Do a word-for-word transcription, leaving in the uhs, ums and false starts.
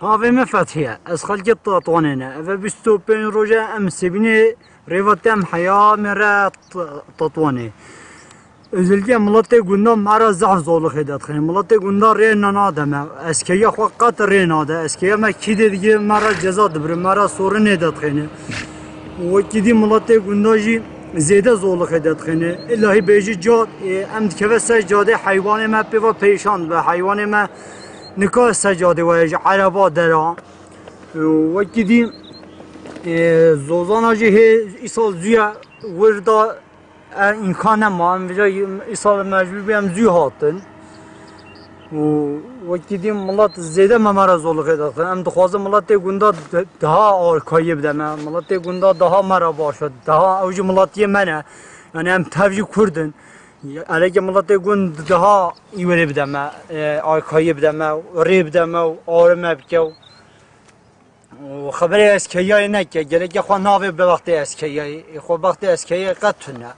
Havê me fethiye. Ez xelkê Tatwanê ne. Eve bîst û pênc roje em Sêbînê rêva tem heya me re T-, Tatwanê. Özellikle miletê gunda me re zehf zolixê de dixîne. Miletê gunda rê nade me. Eskeriya xwe qet rê nade. Eskeriya me kî dê digire me re ceza dibire. Me re sorinê de dixîne. Wekî dî miletê gunda jî zêde zolixê de dixîne. Îlahî bêjî cad, ê, em dikeve ser cadê heywanê me pê ve perîşan dibe. Heywanê me nika ser cadê we ji ereba dera. Wekî dî, e, zozana jî hê îsal zû ye wir da, e, îmkan nema. Em vêca îsal mecbûr bû em zû hatin. Û wekî dî milet zêde me, me re zolixê dixin. Em dixwazin miletê gunda de-, daha arkayê bide me. Miletê gunda daha me re baş e. Daha ew jî miletiyê me ne. Yani em tev jî Kurd in. Ereke miletê gund daha îwerê bide me, e, arkayê bide me, rê bide me û arê me bike û, û xeberê eskeyayê neke. Gereke xwe navê bi wextê eskeyayê. Ê xwe wextê eskeyayê qet tune.